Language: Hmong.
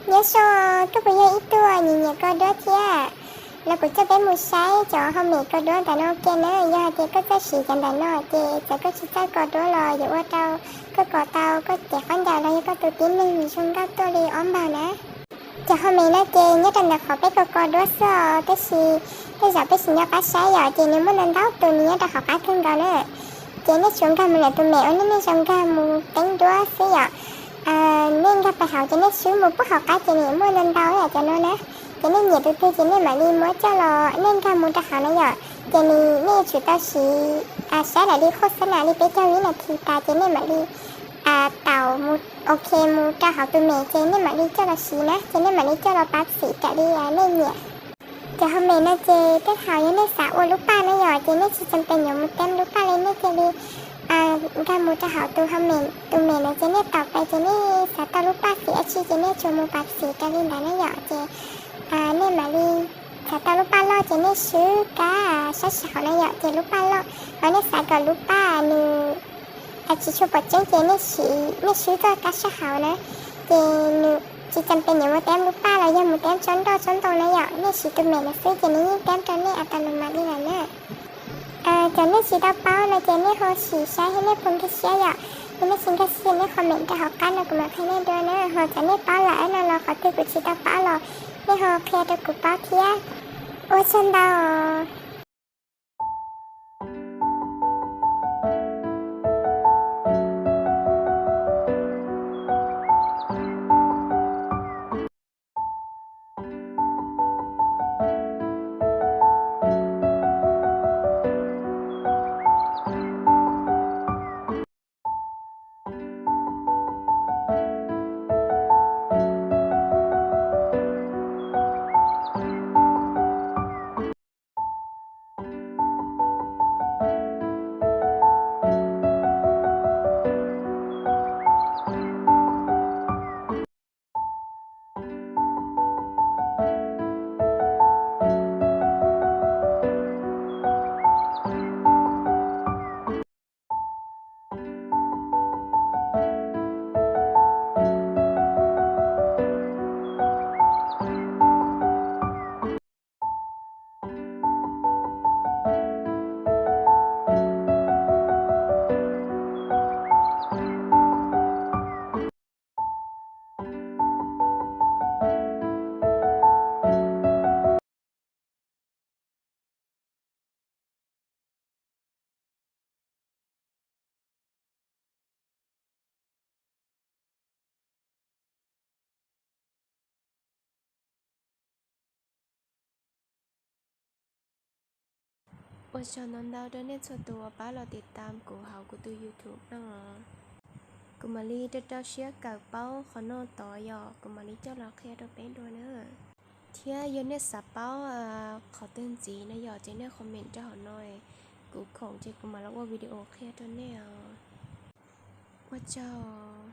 Nyob zoo, koj puas yog ib tug nyiam nyiam kos duab thiab? Los kuv coj peb mus saib cov home kos duab ntawm no ua ke na. Yog hais tias koj txawj siv cov ntawm no ces txawm koj tsis txawj kos duab los yuav ua rau koj kos tau koj cev khaub ncaws los yog koj tus tib neeg zoo nkauj tuaj li ob npaug na. Cov home no ces nyob rau ntawm qhov peb kos kos duab xwb os, tab sis tej zaum peb tsis nco qab saib yom, ces nws muaj ntau ntau tus nws nyob rau hauv qab kawg nkaus na. Ces nej tsuas nkag mus ntawm tus mem uas nej nej zoo nkag mus teeb duab xwb yom. Nej nkag pais hauv ces nej swb mus puag hauv qab ces nws muaj ntau ntau yam cov no na. Ces nej nyiam tus twg ces nej mam li muab coj los nej nkag mus rau hauv na yom. Ces nws nej yuav tsum tau siv, saib daim li qhov xab nam li peb caug vib nas this tas ces nej mam li tau mus ok mus rau hauv tus mem ces nej mam li coj los siv na, ces nej mam li coj los pav xim raws li nej nyiam. Cov home no ces tej thaum yog nej xav ua lub paj na yom, ces nej tsis tas pes nyuam mus teeb lub paj li, nej cia li nkag mus rau hauv tus home, tus mem na, ces nej taus pais ces nej xav tau lub paj xim dab tsi ces nej tsuas mus pav xim raws li ntawd na yom. Ces nej mam li xav tau lub paj loj ces nej swb kab sab sab hauv na yom, ces lub paj loj. Ho nej xav kom lub paj nws tsis tshua pom tseeb ces nej swb txoj kab sab hauv na, ces nws tsis tas pes nyuam mus teeb lub paj los yog mus teeb tsob nroj tsob ntoo na yom, nej siv tus mem na xwb ces nws yeej teeb rau nej a tas los mam li lawm na. Cov nej tsis tau paub no ces nej ho sim saib thiab nej puas nkag siab yom. Yog nej tsis nkag siab nej comment rau hauv qab no kuv mam qhia nej dua na. Ho cov nej paub lawm no los qhov twg kuv tsis tau paub los nej ho qhia rau kuv paub thiab. Ua tsaug ntau. Ua tsaug ntau ntau rau nej txhua tus uas pab los tiv tam kuv hauv kuv tus YouTube no. Kuv mam li rau rau siab kawm paub qhov no tod yom, kuv mam li coj los qhia rau peb dua na. Thiab yog nej xav paub qhov twg ntxiv no yom, ces nej comment rau hauv no, kuv khoom ces kuv mam los ua video qhia rau nej os. Ua tsaug.